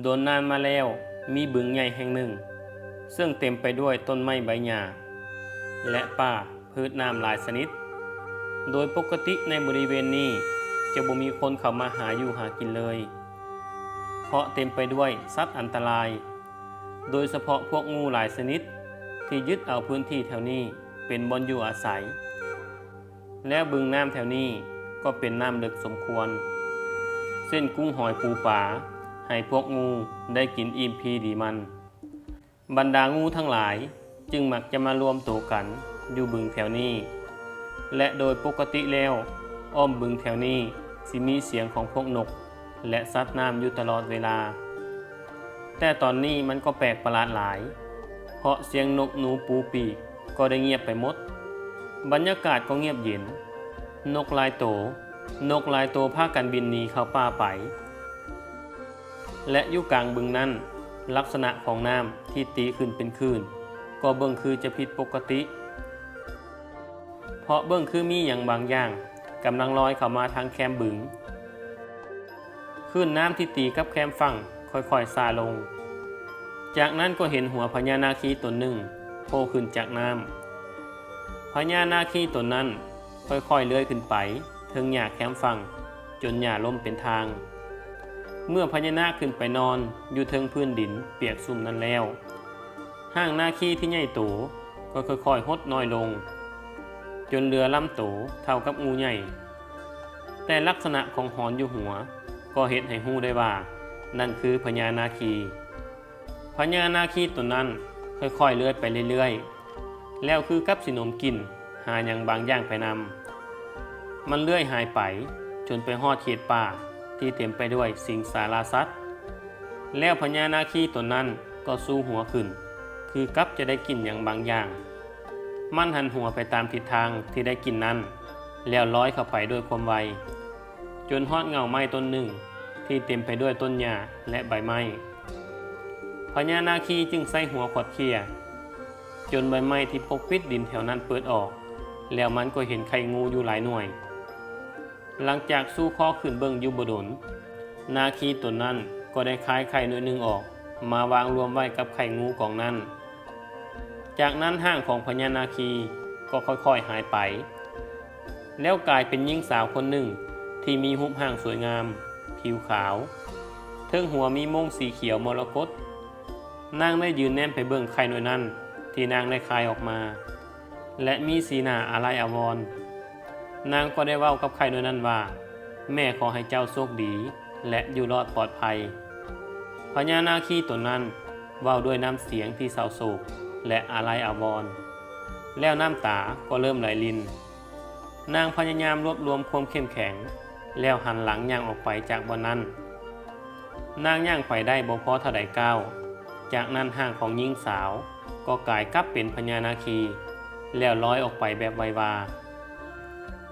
ດົນນານມາແລ້ວ ມີບຶງໃຫຍ່ແຫ່ງໜຶ່ງ ເຊິ່ງເຕັມໄປດ້ວຍຕົ້ນໄມ້ໃບຫຍ້າ ແລະ ປ່າພືດນ້ຳຫຼາຍຊະນິດ. ໂດຍປົກກະຕິໃນບໍລິເວນນີ້ ຈະບໍ່ມີຄົນເຂົ້າມາຫາຢູ່ຫາກິນເລີຍ ເພາະເຕັມໄປດ້ວຍສັດອັນຕະລາຍ, ໂດຍສະເພາະພວກງູຫຼາຍຊະນິດ ທີ່ຍຶດເອົາພື້ນທີ່ແຖວນີ້ເປັນບ່ອນຢູ່ອາໄສ. ແລ້ວບຶງນ້ຳແຖວນີ້ກໍເປັນນ້ຳເລິກສົມຄວນ ເຊັ່ນກຸ້ງຫອຍປູປາ ໃຫ້ພວກງູໄດ້ກິນອີ່ມພີດີມັນ. ບັນດາງູທັງຫຼາຍຈຶ່ງມັກຈະມາລວມໂຕກັນຢູ່ບຶງແຖວນີ້ ແລະ ໂດຍປົກກະຕິແລ້ວ ອ້ອມບຶງແຖວນີ້ຊິມີສຽງຂອງພວກນົກ ແລະ ສັດນ້ຳຢູ່ຕະຫຼອດເວລາ. ແຕ່ຕອນນີ້ມັນກໍແປກປະຫຼາດຫຼາຍ ເພາະສຽງນົກໜູປູປີກກໍໄດ້ງຽບໄປໝົດ. ບັນຍາກາດກໍງຽບເຢັນ. ນົກຫຼາຍໂຕ, ນົກຫຼາຍໂຕພາກັນບິນໜີເຂົ້າປ່າໄປ. ແລະ ຢູ່ກາງບຶງນັ້ນ, ລັກສະນະຂອງນ້ຳທີ່ຕີຂຶ້ນເປັນຄື້ນ ກໍເບິ່ງຄືຈະຜິດປົກກະຕິ. ເພາະເບິ່ງຄືມີຫຍັງບາງຢ່າງກຳລັງລອຍເຂົ້າມາທາງແຄມບຶງ. ຄື້ນນ້ຳທີ່ຕີກັບແຄມຝັ່ງຄ່ອຍໆຊ້າລົງ. ຈາກນັ້ນກໍເຫັນຫົວພະຍານາຄີຕົນໜຶ່ງໂຜ່ຂຶ້ນຈາກນ້ຳ. ພະຍານາຄີຕົນນັ້ນຄ່ອຍໆເລື່ອຍຂຶ້ນໄປເທິງຫຍ້າແຄມຝັ່ງ ຈົນຫຍ້າລົ້ມເປັນທາງ. ເມື່ອພະຍານາຄຂຶ້ນໄປນອນຢູ່ເທິງພື້ນດິນປຽກຊຸ່ມນັ້ນແລ້ວ, ຮ່າງນາຄີທີ່ໃຫຍ່ໂຕກໍຄ່ອຍໆຫົດນ້ອຍລົງ ຈົນເຫຼືອລຳໂຕເທົ່າກັບງູໃຫຍ່. ແຕ່ລັກສະນະຂອງຫອນຢູ່ຫົວກໍເຮັດໃຫ້ຮູ້ໄດ້ວ່າ ນັ້ນຄືພະຍານາຄີ. ພະຍານາຄີຕົນນັ້ນຄ່ອຍໆເລື່ອຍໄປເລື້ອຍໆ ແລ້ວຄືກັບຊິດົມກິ່ນຫາຫຍັງບາງຢ່າງໄປນຳ. ມັນເລື່ອຍຫາຍໄປຈົນໄປຮອດເຂດປ່າທີ່ເຕັມໄປດ້ວຍສິງສາລາສັດ. ແລ້ວພະຍານາຄີຕົນນັ້ນກໍຊູ່ຫົວຂຶ້ນ ຄືກັບຈະໄດ້ກິ່ນຫຍັງບາງຢ່າງ. ມັນຫັນຫົວໄປຕາມທິດທາງທີ່ໄດ້ກິ່ນນັ້ນ ແລ້ວລອຍເຂົ້າໄປດ້ວຍຄວາມໄວ ຈົນຮອດເຫງົ້າໄມ້ຕົ້ນໜຶ່ງທີ່ເຕັມໄປດ້ວຍຕົ້ນຫຍ້າ ແລະ ໃບໄມ້. ພະຍານາຄີຈຶ່ງໃຊ້ຫົວຂວດເຂ້ຍ ຈົນໃບໄມ້ທີ່ປົກປິດດິນແຖວນັ້ນເປີດອອກ, ແລ້ວມັນກໍເຫັນໄຂ່ງູຢູ່ຫຼາຍໜ່ວຍ. ຫຼັງຈາກຊູ່ຄໍຂຶ້ນເບິ່ງຢູ່ບໍ່ດົນ, ນາຄີຕົນນັ້ນກໍໄດ້ຄາຍໄຂ່ໜ່ວຍໜຶ່ງອອກ ມາວາງລວມໄວ້ກັບໄຂ່ງູກອງນັ້ນ. ຈາກນັ້ນຮ່າງຂອງພະຍານາຄີກໍຄ່ອຍໆຫາຍໄປ ແລ້ວກາຍເປັນຍິງສາວຄົນໜຶ່ງທີ່ມີຮູບຮ່າງສວຍງາມ, ຜິວຂາວ, ເທິງຫົວມີມົ່ງສີຂຽວມໍລະກົດ. ນາງໄດ້ຢືນແນມໄປເບິ່ງໄຂ່ໜ່ວຍນັ້ນທີ່ນາງໄດ້ຄາຍອອກມາ ແລະ ມີສີໜ້າອາໄລອາວອນ. ນາງກໍໄດ້ເວົ້າກັບໄຂ່ໜ່ວຍນັ້ນວ່າ, ແມ່ຂໍໃຫ້ເຈົ້າໂຊກດີ ແລະ ຢູ່ລອດປອດໄພ. ພະຍານາຄີຕົນນັ້ນເວົ້າດ້ວຍນ້ຳສຽງທີ່ເສົ້າໂສກ ແລະ ອາໄລອາວອນ, ແລ້ວນ້ຳຕາກໍເລີ່ມໄຫຼລິນ. ນາງພະຍາຍາມລວບລວມຄວາມເຂັ້ມແຂງ ແລ້ວຫັນຫຼັງຍ່າງອອກໄປຈາກບ່ອນນັ້ນ. ນາງຍ່າງໄປໄດ້ບໍ່ພໍເທົ່າໃດກ້າວ, ຈາກນັ້ນຮ່າງຂອງຍິງສາວກໍກາຍກັບເປັນພະຍານາຄີ ແລ້ວລອຍອອກໄປແບບໄວວາ.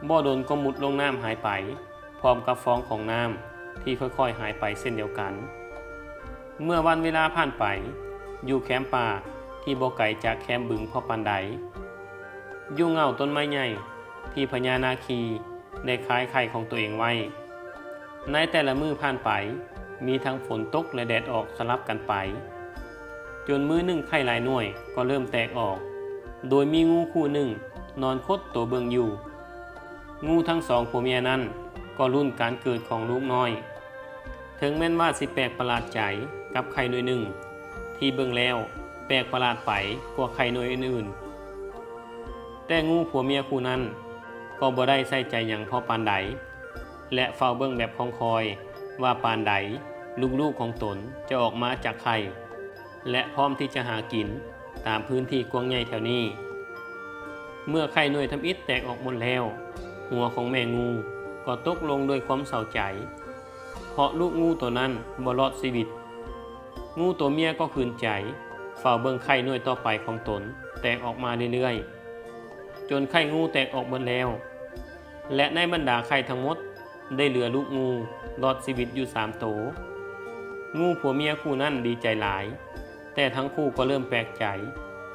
ບໍ່ດົນກໍມຸດລົງນ້ຳຫາຍໄປ ພ້ອມກັບຟອງຂອງນ້ຳທີ່ຄ່ອຍໆຫາຍໄປເຊັ່ນດຽວກັນ. ເມື່ອວັນເວລາຜ່ານໄປ, ຢູ່ແຄມປ່າທີ່ບໍ່ໄກຈາກແຄມບຶງພໍປານໃດ, ຢູ່ເຫງົ້າຕົ້ນໄມ້ໃຫຍ່ທີ່ພະຍານາຄີໄດ້ຄາຍໄຂ່ຂອງຕົວເອງໄວ້. ໃນແຕ່ລະມື້ຜ່ານໄປ, ມີທັງຝົນຕົກ ແລະ ແດດອອກສະຫຼັບກັນໄປ, ຈົນມື້ໜຶ່ງໄຂ່ຫຼາຍໜ່ວຍກໍເລີ່ມແຕກອອກ, ໂດຍມີງູຄູ່ໜຶ່ງນອນຄົດໂຕເບິ່ງຢູ່. ງູທັງສອງຜົວເມຍນັ້ນກໍລຸ້ນການເກີດຂອງລູກນ້ອຍ. ເຖິງແມ່ນວ່າຊິແປກປະຫຼາດໃຈກັບໄຂ່ໜ່ວຍໜຶ່ງ ທີ່ເບິ່ງແລ້ວແປກປະຫຼາດໄປກວ່າໄຂ່ໜ່ວຍອື່ນໆ, ແຕ່ງູຜົວເມຍຄູ່ນັ້ນກໍບໍ່ໄດ້ໃສ່ໃຈຫຍັງພໍປານໃດ ແລະ ເຝົ້າເບິ່ງແບບຄອງຄອຍວ່າປານໃດລູກໆຂອງຕົນຈະອອກມາຈາກໄຂ່ ແລະ ພ້ອມທີ່ຈະຫາກິນຕາມພື້ນທີ່ກວ້າງໃຫຍ່ແຖວນີ້. ເມື່ອໄຂ່ໜ່ວຍທຳອິດແຕກອອກໝົດແລ້ວ, ຫົວຂອງແມ່ງູກໍຕົກລົງດ້ວຍຄວາມເສົ້າໃຈ, ເພາະລູກງູໂຕນັ້ນບໍ່ລອດຊີວິດ. ງູໂຕເມຍກໍຂືນໃຈເຝົ້າເບິ່ງໄຂ່ໜ່ວຍຕໍ່ໄປຂອງຕົນແຕກອອກມາເລື້ອຍໆ, ຈົນໄຂ່ງູແຕກອອກເບິດແລ້ວ ແລະ ໃນບັນດາໄຂ່ທັງໝົດ ໄດ້ເຫຼືອລູກງູລອດຊີວິດຢູ່ສາມໂຕ. ງູຜົວເມຍຄູ່ນັ້ນດີໃຈຫຼາຍ, ແຕ່ທັງຄູ່ກໍເລີ່ມແປກໃຈ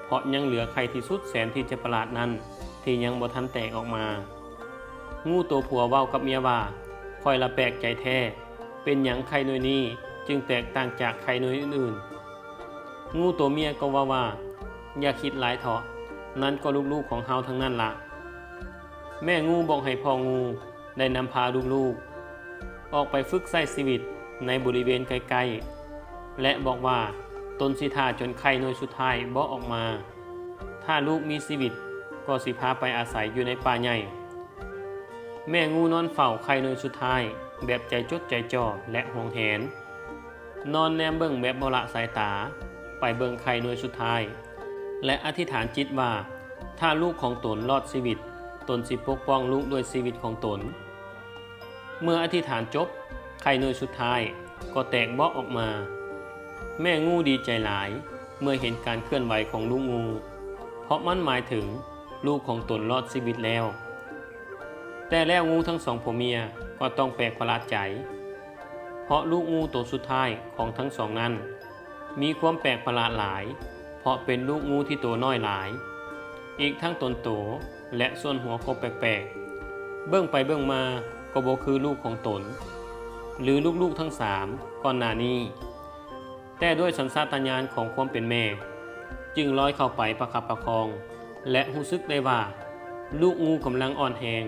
ເພາະຍັງເຫຼືອໄຂ່ທີ່ສຸດແສນທີ່ຈະປະຫຼາດນັ້ນທີ່ຍັງບໍ່ທັນແຕກອອກມາ. ງູໂຕຜົວເວົ້າກັບເມຍວ່າ, ຂ້ອຍລະແປກໃຈແທ້, ເປັນຫຍັງໄຂ່ໜ່ວຍນີ້ ຈຶ່ງແຕກຕ່າງຈາກໄຂ່ໜ່ວຍອື່ນໆ. ງູໂຕເມຍກໍເວົ້າວ່າ, ຢ່າຄິດຫຼາຍເຖາະ, ນັ້ນກໍລູກໆຂອງເຮົາທັງນັ້ນລະ. ແມ່ງູບອກໃຫ້ພໍ່ງູໄດ້ນຳພາລູກໆອອກໄປຝຶກໃຊ້ຊີວິດໃນບໍລິເວນໃກ້ໆ ແລະ ບອກວ່າຕົນຊິຖ້າຈົນໄຂ່ໜ່ວຍສຸດທ້າຍບໍ່ອອກມາ. ຖ້າລູກມີຊີວິດກໍຊິພາໄປອາໄສຢູ່ໃນປ່າໃຫຍ່. ແມ່ງູນອນເຝົ້າໄຂ່ໜ່ວຍສຸດທ້າຍແບບໃຈຈົດໃຈຈ່ອ ແລະ ຫວງແຫນ. ນອນແນມເບິ່ງແບບບໍ່ລະສາຍຕາໄປເບິ່ງໄຂ່ໜ່ວຍສຸດທ້າຍ ແລະ ອະທິຖານຈິດວ່າ ຖ້າລູກຂອງຕົນລອດຊີວິດ, ຕົນຊິປົກປ້ອງລູກດ້ວຍຊີວິດຂອງຕົນ. ເມື່ອອະທິຖານຈົບ, ໄຂ່ໜ່ວຍສຸດທ້າຍກໍແຕກເບາະອອກມາ. ແມ່ງູດີໃຈຫຼາຍເມື່ອເຫັນການເຄື່ອນໄຫວຂອງລູກງູ, ເພາະມັນໝາຍເຖິງລູກຂອງຕົນລອດຊີວິດແລ້ວ. ແຕ່ແລ້ວງູທັງສອງຜົວເມຍກໍຕ້ອງແປກປະຫຼາດໃຈ, ເພາະລູກງູໂຕສຸດທ້າຍຂອງທັງສອງນັ້ນ ມີຄວາມແປກປະຫຼາດຫຼາຍ, ເພາະເປັນລູກງູທີ່ໂຕນ້ອຍຫຼາຍ, ອີກທັງຕົນໂຕ ແລະ ສ່ວນຫົວກໍແປກໆ. ເບິ່ງໄປເບິ່ງມາກໍບໍ່ຄືລູກຂອງຕົນ ຫຼື ລູກໆທັງສາມກ່ອນໜ້ານີ້. ແຕ່ດ້ວຍສັນຊາດຕະຍານຂອງຄວາມເປັນແມ່, ຈຶ່ງລອຍເຂົ້າໄປປະຄັບປະຄອງ ແລະ ຮູ້ສຶກໄດ້ວ່າລູກງູກຳລັງອ່ອນແຮງ.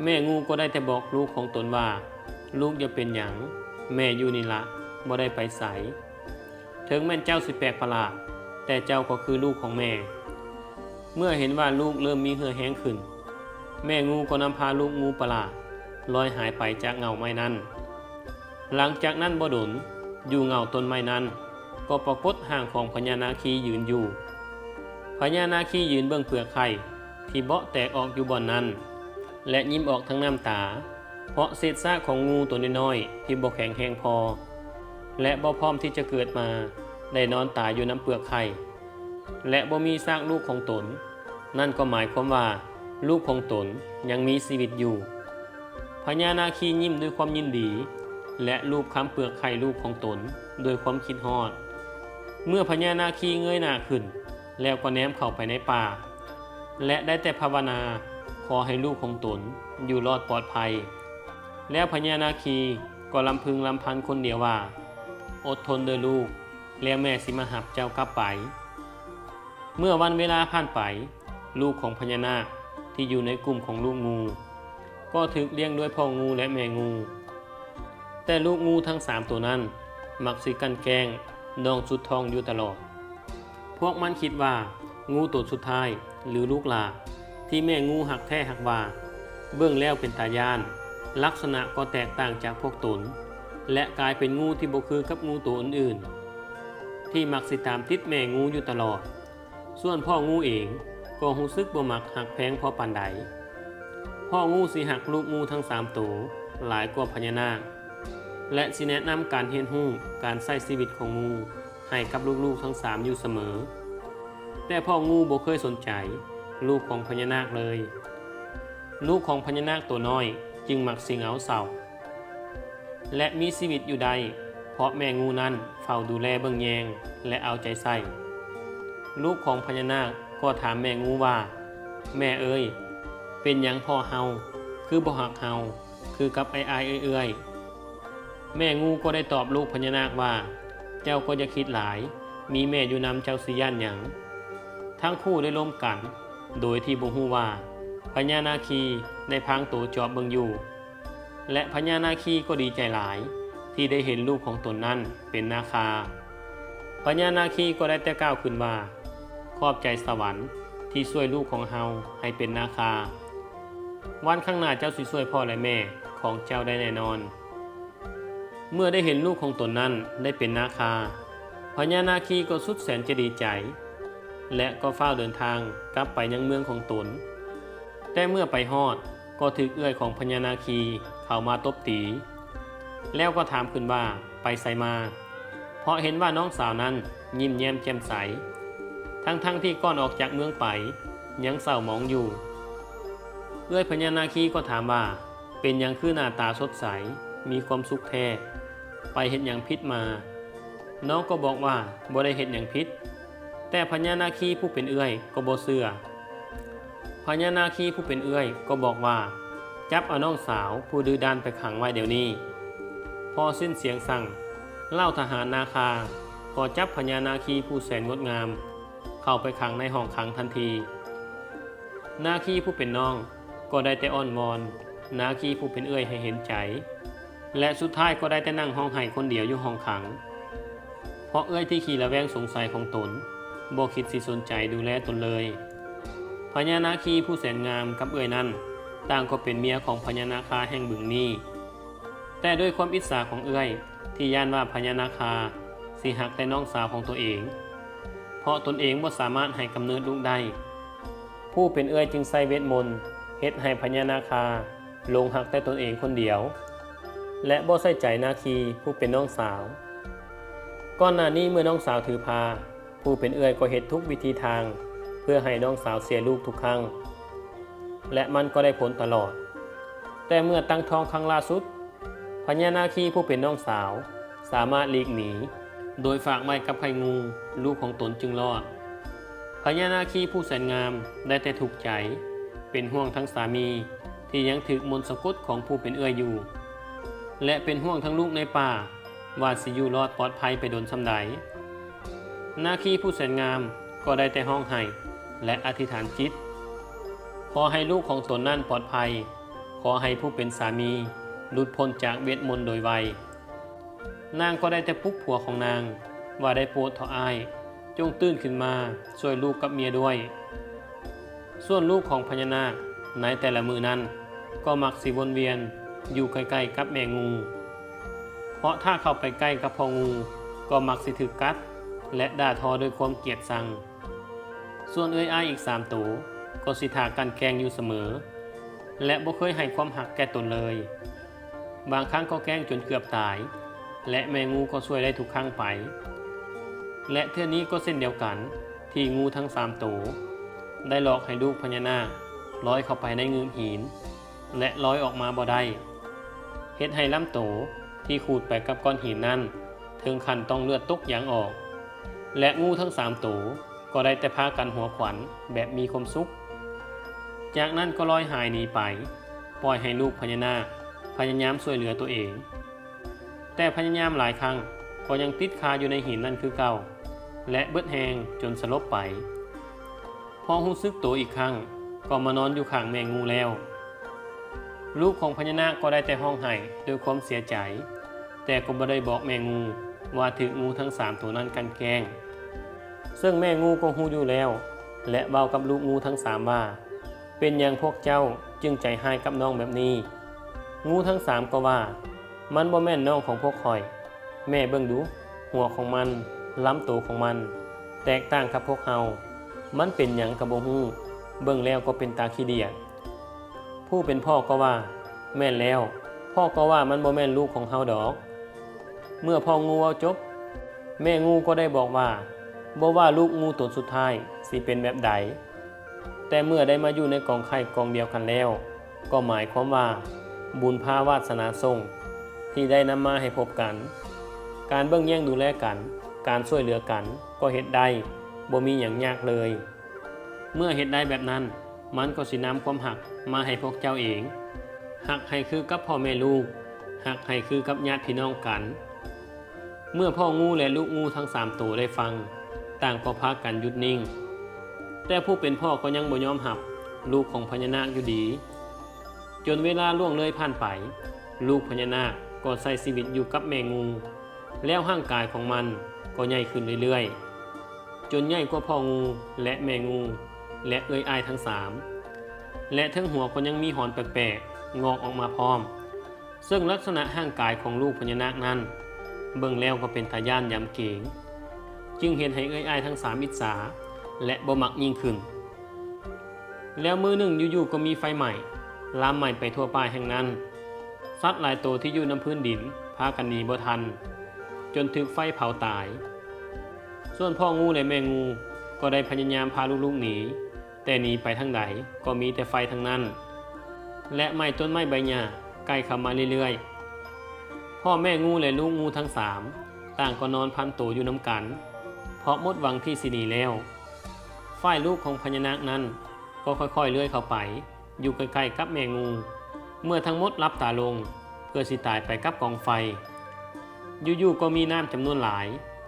ແມ່ງູກໍໄດ້ແຕ່ບອກລູກຂອງຕົນວ່າ, ລູກຢ່າເປັນຫຍັງ, ແມ່ຢູ່ນີ້ລະ, ບໍ່ໄດ້ໄປໃສ. ເຖິງແມ່ນເຈົ້າຊິແປກປະຫຼາດ, ແຕ່ເຈົ້າກໍຄືລູກຂອງແມ່. ເມື່ອເຫັນວ່າລູກເລີ່ມມີເຫື່ອແຮງຂຶ້ນ, ແມ່ງູກໍນຳພາລູກງູປະຫຼາດລອຍຫາຍໄປຈາກເຫງົ້າໄມ້ນັ້ນ. ຫຼັງຈາກນັ້ນບໍ່ດົນ, ຢູ່ເຫງົ້າຕົ້ນໄມ້ນັ້ນກໍປາກົດຮ່າງຂອງພະຍານາຄີຢືນຢູ່. ພະຍານາຄີຢືນເບິ່ງເປືອກໄຂ່ທີ່ເບາະແຕກອອກຢູ່ບ່ອນນັ້ນ ແລະ ຍິ້ມອອກທັງນ້ຳຕາ ເພາະເສດຊາກຂອງງູໂຕນ້ອຍໆທີ່ບໍ່ແຂງແຮງພໍ ແລະ ບໍ່ພ້ອມທີ່ຈະເກີດມາ ໄດ້ນອນຕາຍຢູ່ນຳເປືອກໄຂ່ ແລະ ບໍ່ມີຊາກລູກຂອງຕົນ. ນັ້ນກໍໝາຍຄວາມວ່າລູກຂອງຕົນຍັງມີຊີວິດຢູ່. ພະຍານາຄີຍິ້ມດ້ວຍຄວາມຍິນດີ ແລະ ລູບຄຳເປືອກໄຂ່ລູກຂອງຕົນດ້ວຍຄວາມຄິດຮອດ. ເມື່ອພະຍານາຄີເງີຍໜ້າຂຶ້ນແລ້ວກໍແນມເຂົ້າໄປໃນປ່າ ແລະ ໄດ້ແຕ່ພາວະນາຂໍໃຫ້ລູກຂອງຕົນຢູ່ລອດປອດໄພ. ແລ້ວພະຍານາຄີກໍລຳພຶງລຳພັນຄົນດຽວວ່າ, ອົດທົນເດີລູກ, ແລ້ວແມ່ຊິມາຮັບເຈົ້າກັບໄປ. ເມື່ອວັນເວລາຜ່ານໄປ, ລູກຂອງພະຍານາກທີ່ຢູ່ໃນກຸ່ມຂອງລູກງູ ກໍຖືກລ້ຽງດ້ວຍພໍ່ງູ ແລະ ແມ່ງູ. ແຕ່ລູກງູທັງສາມໂຕນັ້ນມັກຊິກັ່ນແກ້ງນ້ອງສຸດທ້ອງຢູ່ຕະຫຼອດ. ພວກມັນຄິດວ່າງູໂຕສຸດທ້າຍ ຫຼື ລູກຫຼ້າ ທີ່ແມ່ງູຮັກແທ້ຮັກວ່າ ເບິ່ງແລ້ວເປັນຕາຢ້ານ, ລັກສະນະກໍແຕກຕ່າງຈາກພວກຕົນ ແລະ ກາຍເປັນງູທີ່ບໍ່ຄືກັບງູໂຕອື່ນໆ ທີ່ມັກຊິຕາມຕິດແມ່ງູຢູ່ຕະຫຼອດ. ສ່ວນພໍ່ງູເອງກໍຮູ້ສຶກບໍ່ມັກຮັກແພງພໍປານໃດ. ພໍ່ງູຊິຮັກລູກງູທັງສາມໂຕຫຼາຍກວ່າພະຍານາກ ແລະ ຊິແນະນຳການຮຽນຮູ້ການໃຊ້ຊີວິດຂອງງູໃຫ້ກັບລູກໆທັງສາມຢູ່ສະເໝີ. ແຕ່ພໍ່ງູບໍ່ເຄີຍສົນໃຈລູກຂອງພະຍານາກເລີຍ. ລູກຂອງພະຍານາກໂຕນ້ອຍຈຶ່ງມັກຊິເຫງົາເສົ້າ ແລະ ມີຊີວິດຢູ່ໄດ້ ເພາະແມ່ງູນັ້ນເຝົ້າດູແລເບິ່ງແຍງ ແລະ ເອົາໃຈໃສ່. ລູກຂອງພະຍານາກກໍຖາມແມ່ງູວ່າ, ແມ່ເອີຍ, ເປັນຫຍັງພໍ່ເຮົາຄືບໍ່ຮັກເຮົາຄືກັບອ້າຍໆເອື້ອຍໆ? ແມ່ງູກໍໄດ້ຕອບລູກພະຍານາກວ່າ, ເຈົ້າກໍຢ່າຄິດຫຼາຍ, ມີແມ່ຢູ່ນຳເຈົ້າຊິຢ້ານຫຍັງ? ທັງຄູ່ໄດ້ລົມກັນໂດຍທີ່ບໍ່ຮູ້ວ່າພະຍານາຄີໄດ້ພາງໂຕຈອບເບິ່ງຢູ່. ແລະ ພະຍານາຄີກໍດີໃຈຫຼາຍທີ່ໄດ້ເຫັນລູກຂອງຕົນນັ້ນເປັນນາຄາ. ພະຍານາຄີກໍໄດ້ແຕ່ກ່າວຂຶ້ນວ່າ, ຂອບໃຈສະຫວັນທີ່ຊ່ວຍລູກຂອງເຮົາໃຫ້ເປັນນາຄາ. ວັນຂ້າງໜ້າເຈົ້າຊິຊ່ວຍພໍ່ ແລະ ແມ່ຂອງເຈົ້າໄດ້ແນ່ນອນ. ເມື່ອໄດ້ເຫັນລູກຂອງຕົນນັ້ນໄດ້ເປັນນາຄາ, ພະຍານາຄີກໍສຸດແສນຈະດີໃຈ ແລະ ກໍຟ້າວເດີນທາງກັບໄປຍັງເມືອງຂອງຕົນ. ແຕ່ເມື່ອໄປຮອດ, ກໍຖືກເອື້ອຍຂອງພະຍານາຄີເຂົ້າມາຕົບຕີ, ແລ້ວກໍຖາມຂຶ້ນວ່າໄປໃສມາ, ເພາະເຫັນວ່ານ້ອງສາວນັ້ນຍິ້ມແຍ້ມແຈ່ມໃສ, ທັງໆທີ່ກ່ອນອອກຈາກເມືອງໄປຍັງເສົ້າໝອງຢູ່. ເອື້ອຍພະຍານາຄີກໍຖາມວ່າ, ເປັນຫຍັງຄືໜ້າຕາສົດໃສ, ມີຄວາມສຸກແທ້? ໄປເຮັດຫຍັງຜິດມາ? ນ້ອງກໍບອກວ່າບໍ່ໄດ້ເຮັດຫຍັງຜິດ, ແຕ່ພະຍານາຄີຜູ້ເປັນເອື້ອຍກໍບໍ່ເຊື່ອ. ພະຍານາຄີຜູ້ເປັນເອື້ອຍກໍບອກວ່າ, ຈັບເອົານ້ອງສາວຜູ້ດື້ດ້ານໄປຂັງໄວ້ດຽວນີ້. ພໍສິ້ນສຽງສັ່ງ, ເຫຼົ່າທະຫານນາຄາກໍຈັບພະຍານາຄີຜູ້ແສນງົດງາມເຂົ້າໄປຂັງໃນຫ້ອງຂັງທັນທີ. ນາຄີຜູ້ເປັນນ້ອງກໍໄດ້ແຕ່ອ້ອນວອນນາຄີຜູ້ເປັນເອື້ອຍໃຫ້ເຫັນໃຈ ແລະ ສຸດທ້າຍກໍໄດ້ແຕ່ນັ່ງຮ້ອງໄຫ້ຄົນດຽວຢູ່ຫ້ອງຂັງ ເພາະເອື້ອຍທີ່ຂີ້ລະແວງສົງໄສຂອງຕົນບໍ່ຄິດຊິສົນໃຈດູແລຕົນເລີຍ. ພະຍານາຄີຜູ້ແສນງາມກັບເອື້ອຍນັ້ນ ຕ່າງກໍເປັນເມຍຂອງພະຍານາຄາແຫ່ງບຶງນີ້. ແຕ່ດ້ວຍຄວາມອິດສາຂອງເອື້ອຍ ທີ່ຢ້ານວ່າພະຍານາຄາຊິຮັກແຕ່ນ້ອງສາວຂອງຕົວເອງ ເພາະຕົນເອງບໍ່ສາມາດໃຫ້ກຳເນີດລູກໄດ້, ຜູ້ເປັນເອື້ອຍຈຶ່ງໃຊ້ເວດມົນເຮັດໃຫ້ພະຍານາຄາຫຼົງຮັກແຕ່ຕົນເອງຄົນດຽວ ແລະ ບໍ່ໃສ່ໃຈນາຄີຜູ້ເປັນນ້ອງສາວ. ກ່ອນໜ້ານີ້ເມື່ອນ້ອງສາວຖືພາ, ຜູ້ເປັນເອື້ອຍກໍເຮັດທຸກວິທີທາງເພື່ອໃຫ້ນ້ອງສາວເສຍລູກທຸກຄັ້ງ ແລະ ມັນກໍໄດ້ຜົນຕະຫຼອດ. ແຕ່ເມື່ອຕັ້ງທ້ອງຄັ້ງລ່າສຸດ, ພະຍານາຄີຜູ້ເປັນນ້ອງສາວສາມາດຫຼີກໜີ ໂດຍຝາກໄວ້ກັບໄຂ່ງູ, ລູກຂອງຕົນຈຶ່ງລອດ. ພະຍານາຄີຜູ້ແສນງາມໄດ້ແຕ່ທຸກໃຈ, ເປັນຫ່ວງທັງສາມີທີ່ຍັງຖືກມົນສະກົດຂອງຜູ້ເປັນເອື້ອຍຢູ່ ແລະ ເປັນຫ່ວງທັງລູກໃນປ່າ ວ່າຊິຢູ່ລອດປອດໄພໄປດົນສ່ຳໃດ. ນາຄີຜູ້ແສນງາມກໍໄດ້ແຕ່ຮ້ອງໄຫ້ ແລະ ອະທິຖານຈິດ ຂໍໃຫ້ລູກຂອງຕົນນັ້ນປອດໄພ, ຂໍໃຫ້ຜູ້ເປັນສາມີຫຼຸດພົ້ນຈາກເວດມົນໂດຍໄວ. ນາງກໍໄດ້ແຕ່ປຸກຜົວຂອງນາງວ່າ ໄດ້ໂປດເຖາະອ້າຍ, ຈົ່ງຕື່ນຂຶ້ນມາຊ່ວຍລູກກັບເມຍດ້ວຍ. ສ່ວນລູກຂອງພະຍານາກໃນແຕ່ລະມື້ນັ້ນ ກໍມັກຊິວົນວຽນຢູ່ໃກ້ໆກັບແມ່ງູ ເພາະຖ້າເຂົ້າໄປໃກ້ກັບພໍ່ງູ ກໍມັກຊິຖືກກັດ ແລະ ດ່າທໍດ້ວຍຄວາມກຽດຊັງ. ສ່ວນເອື້ອຍອ້າຍອີກສາມໂຕ ກໍຊິຖ້າກັ່ນແກ້ງຢູ່ສະເໝີ ແລະ ບໍ່ເຄີຍໃຫ້ຄວາມຮັກແກ່ຕົນເລີຍ. ບາງຄັ້ງກໍແກ້ງຈົນເກືອບຕາຍ ແລະ ແມ່ງູກໍຊ່ວຍໄດ້ທຸກຄັ້ງໄປ. ແລະ ເທື່ອນີ້ກໍເຊັ່ນດຽວກັນ ທີ່ງູທັງສາມໂຕໄດ້ຫຼອກໃຫ້ລູກພະຍານາກລອຍເຂົ້າໄປໃນງືບຫີນ ແລະ ລອຍອອກມາບໍ່ໄດ້, ເຮັດໃຫ້ລຳໂຕທີ່ຂູດໄປກັບກ້ອນຫີນນັ້ນ ເຖິງຂັ້ນຕ້ອງເລືອດຕົກຢາງອອກ ແລະ ງູທັງສາມໂຕ ກໍໄດ້ແຕ່ພາກັນຫົວຂວັນແບບມີຄວາມສຸກ. ຈາກນັ້ນກໍລອຍຫາຍໜີໄປ, ປ່ອຍໃຫ້ລູກພະຍານາກພະຍາຍາມຊ່ວຍເຫຼືອຕົວເອງ. ແຕ່ພະຍາຍາມຫຼາຍຄັ້ງກໍຍັງຕິດຄາຢູ່ໃນຫີນນັ້ນຄືເກົ່າ ແລະ ເບິດແຮງຈົນສະຫຼົບໄປ. ພໍຮູ້ສຶກໂຕອີກຄັ້ງ ກໍມານອນຢູ່ຂ້າງແມ່ງູແລ້ວ. ລູກຂອງພະຍານາກກໍໄດ້ແຕ່ຮ້ອງໄຫ້ດ້ວຍຄວາມເສຍໃຈ, ແຕ່ກໍບໍ່ໄດ້ບອກແມ່ງູວ່າຖືກງູທັງສາມໂຕນັ້ນກັ່ນແກ້ງ. ເຊິ່ງແມ່ງູກໍຮູ້ຢູ່ແລ້ວ ແລະ ເວົ້າກັບລູກງູທັງສາມວ່າ, ເປັນຫຍັງພວກເຈົ້າຈຶ່ງໃຈຮ້າຍກັບນ້ອງແບບນີ້? ງູທັງສາມກໍວ່າ, ມັນບໍ່ແມ່ນນ້ອງຂອງພວກຂ້ອຍ. ແມ່ເບິ່ງດູ, ຫົວຂອງມັນ, ລຳໂຕຂອງມັນ ແຕກຕ່າງກັບພວກເຮົາ. ມັນເປັນຫຍັງກໍບໍ່ຮູ້, ເບິ່ງແລ້ວກໍເປັນຕາຂີ້ດຽດ. ຜູ້ເປັນພໍ່ກໍວ່າ, ແມ່ນແລ້ວ, ພໍ່ກໍວ່າມັນບໍ່ແມ່ນລູກຂອງເຮົາດອກ. ເມື່ອພໍ່ງູເວົ້າຈົບ, ແມ່ງູກໍໄດ້ບອກວ່າ, ບໍ່ວ່າລູກງູຕົນສຸດທ້າຍຊິເປັນແບບໃດ, ແຕ່ເມື່ອໄດ້ມາຢູ່ໃນກອງໄຂ່ກອງດຽວກັນແລ້ວ, ກໍໝາຍຄວາມວ່າ ບຸນພາວາດສະໜາສົ່ງທີ່ໄດ້ນຳມາໃຫ້ພົບກັນ. ການເບິ່ງແຍງດູແລກັນ, ການຊ່ວຍເຫຼືອກັນກໍເຮັດໄດ້, ບໍ່ມີຫຍັງຍາກເລີຍ. ເມື່ອເຮັດໄດ້ແບບນັ້ນ, ມັນກໍຊິນຳຄວາມຮັກມາໃຫ້ພວກເຈົ້າເອງ. ຮັກໃຫ້ຄືກັບພໍ່ແມ່ລູກ, ຮັກໃຫ້ຄືກັບຍາດພີ່ນ້ອງກັນ. ເມື່ອພໍ່ງູ ແລະ ລູກງູທັງສາມໂຕໄດ້ຟັງ, ຕ່າງກໍພາກັນຢຸດນິ່ງ. ແຕ່ຜູ້ເປັນພໍ່ກໍຍັງບໍ່ຍອມຮັບລູກຂອງພະຍານາກຢູ່ດີ. ຈົນເວລາລ່ວງເລີຍຜ່ານໄປ, ລູກພະຍານາກກໍໃຊ້ຊີວິດຢູ່ກັບແມ່ງູ, ແລ້ວຮ່າງກາຍຂອງມັນກໍໃຫຍ່ຂຶ້ນເລື້ອຍໆ, ຈົນໃຫຍ່ກວ່າພໍ່ງູ ແລະ ແມ່ງູ ແລະ ເອື້ອຍອ້າຍທັງສາມ, ແລະ ເທິງຫົວກໍຍັງມີຫອນແປກໆງອກອອກມາພ້ອມ. ເຊິ່ງລັກສະນະຮ່າງກາຍຂອງລູກພະຍານາກນັ້ນ ເບິ່ງແລ້ວກໍເປັນຕາຢ້ານຢຳເກງ, ຈຶ່ງເຮັດໃຫ້ເອື້ອຍອ້າຍທັງສາມອິດສາ ແລະ ບໍ່ມັກຍິ່ງຂຶ້ນ. ແລ້ວມື້ໜຶ່ງຢູ່ໆກໍມີໄຟໄໝ້ ລາມໄໝ້ໄປທົ່ວປ່າແຫ່ງນັ້ນ. ສັດຫຼາຍໂຕທີ່ຢູ່ນຳພື້ນດິນພາກັນໜີບໍ່ທັນ, ຈົນຖືກໄຟເຜົາຕາຍ. ສ່ວນພໍ່ງູ ແລະ ແມ່ງູກໍໄດ້ພະຍາຍາມພາລູກໆໜີ, ແຕ່ໜີໄປທາງໃດກໍມີແຕ່ໄຟທັງນັ້ນ ແລະ ໄມ້ຕົ້ນໄມ້ໃບຫຍ້າໃກ້ເຂົ້າມາເລື້ອຍໆ. ພໍ່ແມ່ງູ ແລະ ລູກງູທັງສາມ ຕ່າງກໍນອນພັນໂຕຢູ່ນຳກັນ, ເພາະໝົດຫວັງທີ່ຊິໜີແລ້ວ. ຝ່າຍລູກຂອງພະຍານາກນັ້ນກໍຄ່ອຍໆເລື່ອຍເຂົ້າໄປ ຢູ່ໃກ້ໆກັບແມ່ງູ ເມື່ອທັງໝົດຫຼັບຕາລົງເພື່ອຊິຕາຍໄປກັບກອງໄຟ. ຢູ່ໆກໍມີນ້ຳຈຳນວນຫຼາຍ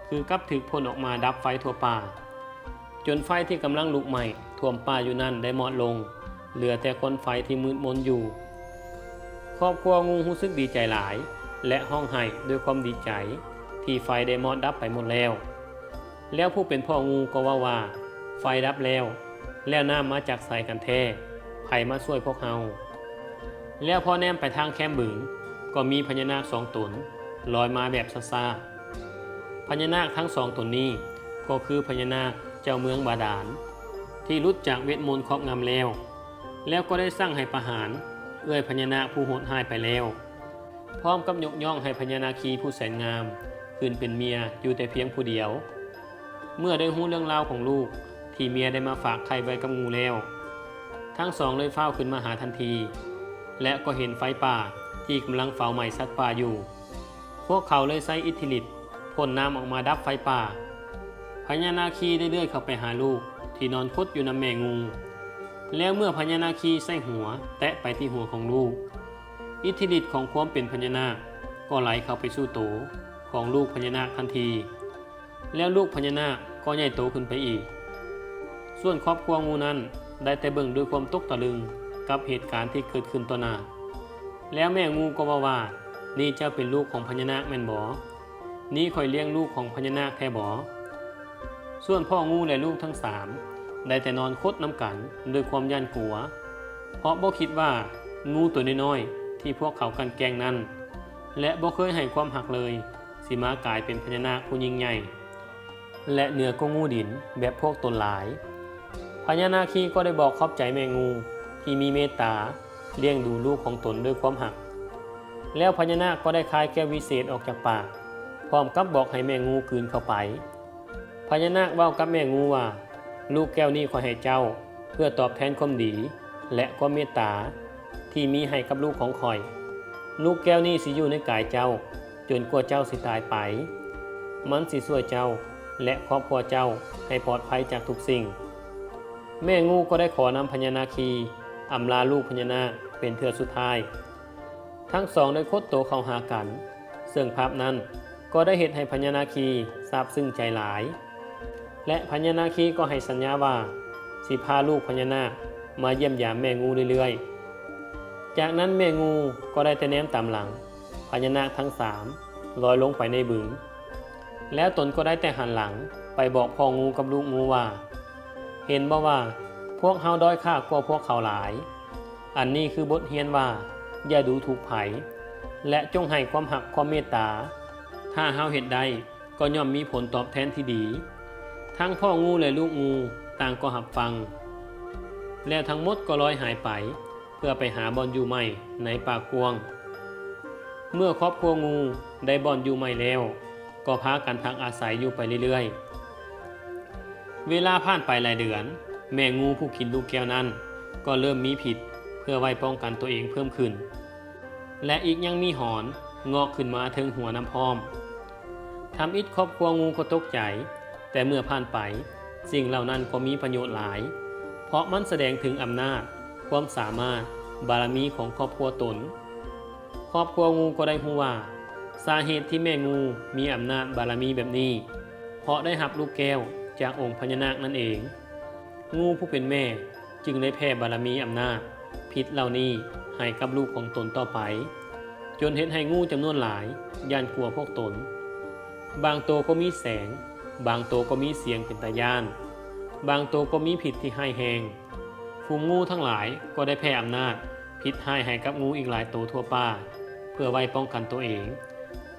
ຄືກັບຖືກພົ່ນອອກມາດັບໄຟທົ່ວປ່າ, ຈົນໄຟທີ່ກຳລັງລຸກໄໝ້ຖ້ວມປ່າຢູ່ນັ້ນໄດ້ມອດລົງ, ເຫຼືອແຕ່ຄວັນໄຟທີ່ມືດມົນຢູ່. ຄອບຄົວງູຮູ້ສຶກດີໃຈຫຼາຍ ແລະ ຮ້ອງໄຫ້ດ້ວຍຄວາມດີໃຈທີ່ໄຟໄດ້ມອດດັບໄປໝົດແລ້ວ. ແລ້ວຜູ້ເປັນພໍ່ງູກໍເວົ້າວ່າ, ໄຟດັບແລ້ວ, ແລ້ວນ້ຳມາຈາກໃສກັນແທ້? ໃຜມາຊ່ວຍພວກເຮົາ? ແລ້ວພໍແນມໄປທາງແຄມບຶງ, ກໍມີພະຍານາກສອງຕົນລອຍມາແບບຊ້າໆ. ພະຍານາກທັງສອງຕົນນີ້ ກໍຄືພະຍານາກເຈົ້າເມືອງບາດານ ທີ່ຫຼຸດຈາກເວດມົນຄອບງຳແລ້ວ, ແລ້ວກໍໄດ້ສັ່ງໃຫ້ປະຫານເອື້ອຍພະຍານາກຜູ້ໂຫດຮ້າຍໄປແລ້ວ. ພ້ອມກັບຍົກຍ້ອງໃຫ້ພະຍານາຄີຜູ້ແສນງາມຂຶ້ນເປັນເມຍຢູ່ແຕ່ພຽງຜູ້ດຽວ. ເມື່ອໄດ້ຮູ້ເລື່ອງລາວຂອງລູກທີ່ເມຍໄດ້ມາຝາກໄຂ່ໄວ້ກັບງູແລ້ວ, ທັງສອງເລີຍຟ້າວຂຶ້ນມາຫາທັນທີ ແລະ ກໍເຫັນໄຟປ່າທີ່ກຳລັງເຜົາໄໝ້ສັດປ່າຢູ່. ພວກເຂົາເລີຍໃຊ້ອິດທິລິດ ພົ່ນນ້ຳອອກມາດັບໄຟປ່າ. ພະຍານາຄີໄດ້ເລື່ອຍເຂົ້າໄປຫາລູກທີ່ນອນຄົດຢູ່ນຳແມ່ງູ. ແລ້ວເມື່ອພະຍານາຄີໃຊ້ຫົວແຕະໄປທີ່ຫົວຂອງລູກ, ອິດທິລິດຂອງຄວາມເປັນພະຍານາກກໍໄຫຼເຂົ້າໄປສູ່ໂຕຂອງລູກພະຍານາກທັນທີ, ແລ້ວລູກພະຍານາກກໍໃຫຍ່ໂຕຂຶ້ນໄປອີກ. ສ່ວນຄອບຄົວງູນັ້ນໄດ້ແຕ່ເບິ່ງດ້ວຍຄວາມຕົກຕະລຶງກັບເຫດການທີ່ເກີດຂຶ້ນຕໍ່ໜ້າ. ແລ້ວແມ່ງູກໍເວົ້າວ່າ, ນີ້ເຈົ້າເປັນລູກຂອງພະຍານາກແມ່ນບໍ? ນີ້ຂ້ອຍລ້ຽງລູກຂອງພະຍານາກແທ້ບໍ? ສ່ວນພໍ່ງູ ແລະ ລູກທັງສາມໄດ້ແຕ່ນອນຄົດນຳກັນດ້ວຍຄວາມຢ້ານກົວ, ເພາະບໍ່ຄິດວ່າງູຕົວນ້ອຍໆທີ່ພວກເຂົາກັ່ນແກ່ງນັ້ນ ແລະ ບໍ່ເຄີຍໃຫ້ຄວາມຮັກເລີຍ ຊິມາກາຍເປັນພະຍານາກຜູ້ຍິ່ງໃຫຍ່ ແລະ ເໜືອກວ່າງູດິນແບບພວກຕົນຫຼາຍ. ພະຍານາຄີກໍໄດ້ບອກຂອບໃຈແມ່ງູທີ່ມີເມດຕາລ້ຽງດູລູກຂອງຕົນດ້ວຍຄວາມຮັກ. ແລ້ວພະຍານາກກໍໄດ້ຄາຍແກ້ວວິເສດອອກຈາກປາກ, ພ້ອມກັບບອກໃຫ້ແມ່ງູກືນເຂົ້າໄປ. ພະຍານາກເວົ້າກັບແມ່ງູວ່າ, ລູກແກ້ວນີ້ຂ້ອຍໃຫ້ເຈົ້າເພື່ອຕອບແທນຄວາມດີ ແລະ ຄວາມເມດຕາທີ່ມີໃຫ້ກັບລູກຂອງຂ້ອຍ. ລູກແກ້ວນີ້ຊິຢູ່ໃນກາຍເຈົ້າ ຈົນກວ່າເຈົ້າຊິຕາຍໄປ. ມັນຊິຊ່ວຍເຈົ້າ ແລະ ຄອບຄົວເຈົ້າໃຫ້ປອດໄພຈາກທຸກສິ່ງ. ແມ່ງູກໍໄດ້ຂໍນຳພະຍານາຄີອຳລາລູກພະຍານາກເປັນເທື່ອສຸດທ້າຍ. ທັງສອງໄດ້ຄົດໂຕເຂົ້າຫາກັນ, ເຊິ່ງພາບນັ້ນກໍໄດ້ເຮັດໃຫ້ພະຍານາຄີຊາບຊຶ້ງໃຈຫຼາຍ. ແລະ ພະຍານາຄີກໍໃຫ້ສັນຍາວ່າ ຊິພາລູກພະຍານາກມາຢ້ຽມຢາມແມ່ງູເລື້ອຍໆ. ຈາກນັ້ນແມ່ງູກໍໄດ້ແຕ່ແນມຕາມຫຼັງພະຍານາກທັງສາມລອຍລົງໄປໃນບຶງ. ແລ້ວຕົນກໍໄດ້ແຕ່ຫັນຫຼັງໄປບອກພໍ່ງູກັບລູກງູວ່າ, ເຫັນບໍ່ວ່າພວກເຮົາດ້ອຍຄ່າກວ່າພວກເຂົາຫຼາຍ? ອັນນີ້ຄືບົດຮຽນວ່າ ຢ່າດູຖູກໃຜ ແລະ ຈົ່ງໃຫ້ຄວາມຮັກຄວາມເມດຕາ. ຖ້າເຮົາເຮັດໄດ້ ກໍຍ່ອມມີຜົນຕອບແທນທີ່ດີ. ທັງພໍ່ງູ ແລະ ລູກງູຕ່າງກໍຮັບຟັງ, ແລ້ວທັງໝົດກໍລອຍຫາຍໄປ ເພື່ອໄປຫາບ່ອນຢູ່ໃໝ່ໃນປ່າກວ້າງ. ເມື່ອຄອບຄົວງູໄດ້ບ່ອນຢູ່ໃໝ່ແລ້ວ, ກໍພາກັນພັກອາໄສຢູ່ໄປເລື້ອຍໆ. ເວລາຜ່ານໄປຫຼາຍເດືອນ, ແມ່ງູຜູ້ກິນລູກແກ້ວນັ້ນກໍເລີ່ມມີພິດເພື່ອໄວ້ປ້ອງກັນຕົວເອງເພີ່ມຂຶ້ນ. ແລະ ອີກຍັງມີຫອນງອກຂຶ້ນມາເທິງຫົວນຳພ້ອມ. ທຳອິດຄອບຄົວງູກໍຕົກໃຈ, ແຕ່ເມື່ອຜ່ານໄປ, ສິ່ງເຫຼົ່ານັ້ນກໍມີປະໂຫຍດຫຼາຍ, ເພາະມັນສະແດງເຖິງອຳນາດ, ຄວາມສາມາດ, ບາລະມີຂອງຄອບຄົວຕົນ. ຄອບຄົວງູກໍໄດ້ຮູ້ວ່າ ສາເຫດທີ່ແມ່ງູມີອຳນາດບາລະມີແບບນີ້ ເພາະໄດ້ຮັບລູກແກ້ວຈາກອົງພະຍານາກນັ້ນເອງ. ງູຜູ້ເປັນແມ່ ຈຶ່ງໄດ້ແຜ່ບາລະມີອຳນາດພິດເຫຼົ່ານີ້ໃຫ້ກັບລູກຂອງຕົນຕໍ່ໄປ, ຈົນເຮັດໃຫ້ງູຈຳນວນຫຼາຍຢ້ານກົວພວກຕົນ. ບາງໂຕກໍມີແສງ, ບາງໂຕກໍມີສຽງເປັນຕາຢ້ານ, ບາງໂຕກໍມີພິດທີ່ຮ້າຍແຮງ. ຝູງງູທັງຫຼາຍກໍໄດ້ແຜ່ອຳນາດພິດຮ້າຍໃຫ້ກັບງູອີກຫຼາຍໂຕທົ່ວປ່າ ເພື່ອໄວ້ປ້ອງກັນຕົວເອງ,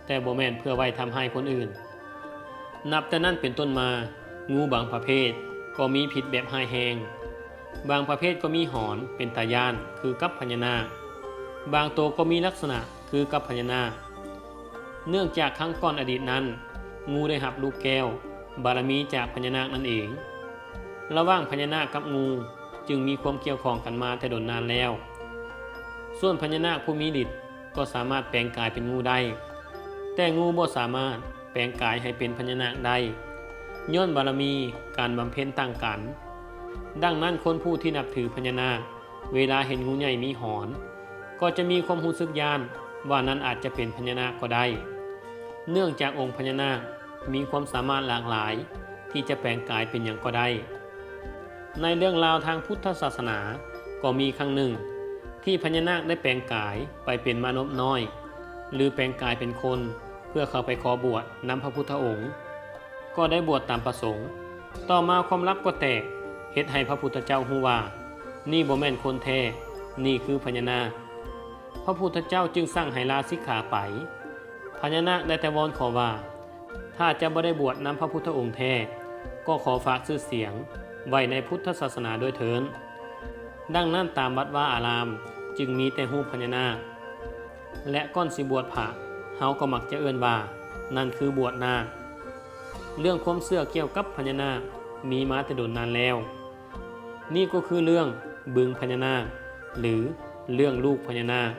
ແຕ່ບໍ່ແມ່ນເພື່ອໄວ້ທຳຮ້າຍຄົນອື່ນ. ນັບແຕ່ນັ້ນເປັນຕົ້ນມາ, ງູບາງປະເພດກໍມີພິດແບບຮ້າຍແຮງ, ບາງປະເພດກໍມີຫອນເປັນຕາຢ້ານຄືກັບພະຍານາກ, ບາງໂຕກໍມີລັກສະນະຄືກັບພະຍານາກ. ເນື່ອງຈາກຄັ້ງກ່ອນອະດີດນັ້ນ, ງູໄດ້ຮັບລູກແກ້ວ, ບາລະມີຈາກພະຍານາກນັ້ນເອງ. ລະຫວ່າງພະຍານາກກັບງູຈຶ່ງມີຄວາມກ່ຽວຂ້ອງກັນມາແຕ່ດົນນານແລ້ວ. ສ່ວນພະຍານາກຜູ້ມີລິດ ກໍສາມາດແປງກາຍເປັນງູໄດ້, ແຕ່ງູບໍ່ສາມາດແປງກາຍໃຫ້ເປັນພະຍານາກໄດ້, ຍ້ອນບາລະມີການບຳເພັນຕ່າງກັນ. ດັ່ງນັ້ນ, ຄົນຜູ້ທີ່ນັບຖືພະຍານາກ ເວລາເຫັນງູໃຫຍ່ມີຫອນ, ກໍຈະມີຄວາມຮູ້ສຶກຢ້ານວ່ານັ້ນອາດຈະເປັນພະຍານາກກໍໄດ້. ເນື່ອງຈາກອົງພະຍານາກມີຄວາມສາມາດຫຼາກຫຼາຍທີ່ຈະແປງກາຍເປັນຫຍັງກໍໄດ້. ໃນເລື່ອງລາວທາງພຸດທະສາສະໜາກໍມີຄັ້ງໜຶ່ງ ທີ່ພະຍານາກໄດ້ແປງກາຍໄປເປັນມະນຸດນ້ອຍ ຫຼື ແປງກາຍເປັນຄົນ ເພື່ອເຂົ້າໄປຂໍບວດນຳພະພຸດທະອົງ. ກໍໄດ້ບວດຕາມປະສົງ. ຕໍ່ມາຄວາມລັບກໍແຕກ, ເຮັດໃຫ້ພະພຸດທະເຈົ້າຮູ້ວ່າ ນີ້ບໍ່ແມ່ນຄົນແທ້, ນີ້ຄືພະຍານາກ. ພະພຸດທະເຈົ້າຈຶ່ງສັ່ງໃຫ້ລາສິກຂາໄປ. ພະຍານາກໄດ້ແຕ່ວອນຂໍວ່າ ຖ້າຈະບໍ່ໄດ້ບວດນຳພະພຸດທະອົງແທ້, ກໍຂໍຝາກຊື່ສຽງໄວ້ໃນພຸດທະສາສະໜາດ້ວຍເທີ້ນ. ດັ່ງນັ້ນຕາມວັດວາອາລາມຈຶ່ງມີແຕ່ຮູບພະຍານາກ ແລະ ກ່ອນຊິບວດພະ, ເຮົາກໍມັກຈະເອີ້ນວ່າ ນັ້ນຄືບວດນາກ. ເລື່ອງຄວາມເຊື່ອກ່ຽວກັບພະຍານາກມີມາແຕ່ດົນນານແລ້ວ. ນີ້ກໍຄືເລື່ອງບຶງພະຍານາກ ຫຼື ເລື່ອງລູກພະຍານາກ.